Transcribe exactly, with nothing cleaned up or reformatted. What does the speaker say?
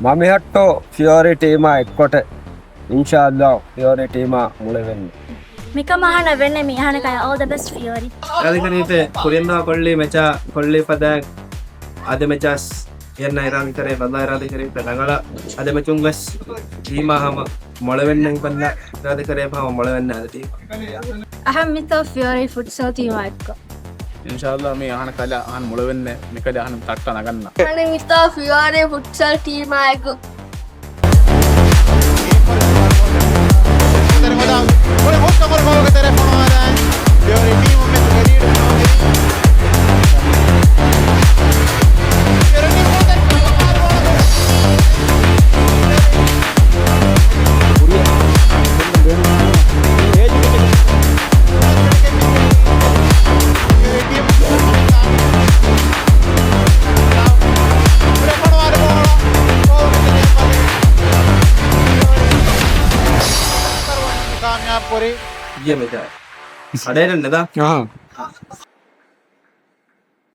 މަމިހައްޓޯ ފިއޯރީ ޓީމާ އެއްކޮޓެއް. އިންޝާﷲ ފިއޯރީ ޓީމާ މޮޅެވެން. މިކަމާ ހަނަ ވެންނެ މީ އަހަނަކަޔަށް all the best ފިއޯރީ. އިރާދަކަރީ ފެ ކުރިންދާ ކޮށްލީ މެޗާ ކޮށްލީ ފަދައިން އަދެ މެޗާސް އެންނަ އިރާދަކަރޭ ބައްލާ އިރާދަކަރީ ފެ ރަނގަޅަ އަދެ މެޗުން ވެސް ޓީމާ ހަމަ މޮޅެވެންނެ ހިފަންދާ އިރާދަކަރޭ ހަމަ މޮޅެވެންނެ އަދެ ޓީމް. އަހަން މިތޯ ފިއޯރީ ފުޓްސަލް ޓީމާ އެއްކޮށް. އިންޝާﷲ މީ އަހަނަ ކަލަ އަހަން މޮޅެވެންނެ މިކަލަ އަހަން ތައްޓަ ނަގަންނަ. އަހަން މިތޯ ފިއޯރީ ފުޓްސަލް ޓީމާ އެއްކޮށް. ކާމިޔާބު ކުރި. އަޑޭރެން ނެދާ. އަހަ.